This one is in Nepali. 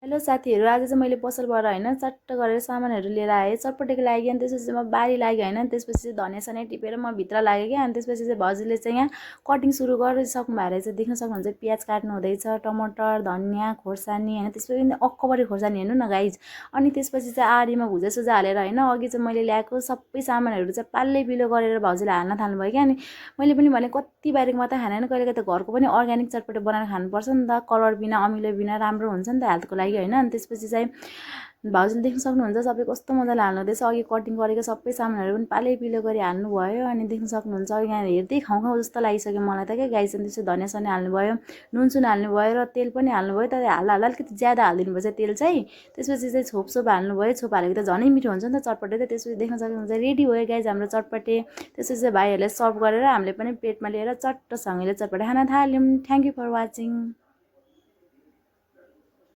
हेलो साथीहरू, आज चाहिँ मैले पसलबाट होइन चट्ट गरेर सामानहरू लिएर आएँ चटपटेको लागि। अनि त्यसपछि म बारी लाग्यो होइन। अनि त्यसपछि चाहिँ धनियाँ सनियाँ टिपेर म भित्र लागेँ क्या। अनि त्यसपछि चाहिँ भाउजूले चाहिँ यहाँ कटिङ सुरु गरिसक्नु भएको रहेछ। देख्न सक्नुहुन्छ प्याज काट्नु हुँदैछ, टमाटर, धनियाँ, खोर्सानी होइन। त्यसपछि अक्कबरी खोर्सानी हेर्नु न गाइज। अनि त्यसपछि चाहिँ आडीमा भुजासुजा हालेर होइन अघि चाहिँ मैले ल्याएको सबै सामानहरू चाहिँ पाल्लै पिलो गरेर भाउजूले हाल्न थाल्नुभयो क्या। अनि मैले पनि भने कति बाहिरको मात्रै खाना कहिले त घरको पनि अर्ग्यानिक चटपटे बनाएर खानुपर्छ नि त। कलर बिना अमिलो बिना राम्रो हुन्छ नि त हेल्थको लागि होइन। अनि त्यसपछि चाहिँ भाउजूले देख्न सक्नुहुन्छ सबै कस्तो मजाले हाल्नुहुँदैछ। अघि कटिङ गरेको सबै सामानहरू पनि पालै पिलो गरी हाल्नुभयो। अनि देख्न सक्नुहुन्छ यहाँ हेर्दै खाउँ खाउँ जस्तो लागिसक्यो मलाई त क्या गाइस। अनि त्यसपछि धनियाँ सनियाँ हाल्नुभयो, नुनसुन हाल्नुभयो र तेल पनि हाल्नुभयो। तर हाल्दा अलिकति ज्यादा हालिदिनु भएछ तेल चाहिँ। त्यसपछि चाहिँ छोपसोप हाल्नुभयो। छोप हालेको त झनै मिठो हुन्छ नि त चटपटे त। त्यसपछि देख्न सक्नुहुन्छ रेडी भयो गाइस हाम्रो चटपटे। त्यसपछि चाहिँ भाइहरूले सर्भ गरेर हामीले पनि प्लेटमा लिएर चट्टसँगले चटपटे खान थाल्यौँ। Thank you for watching.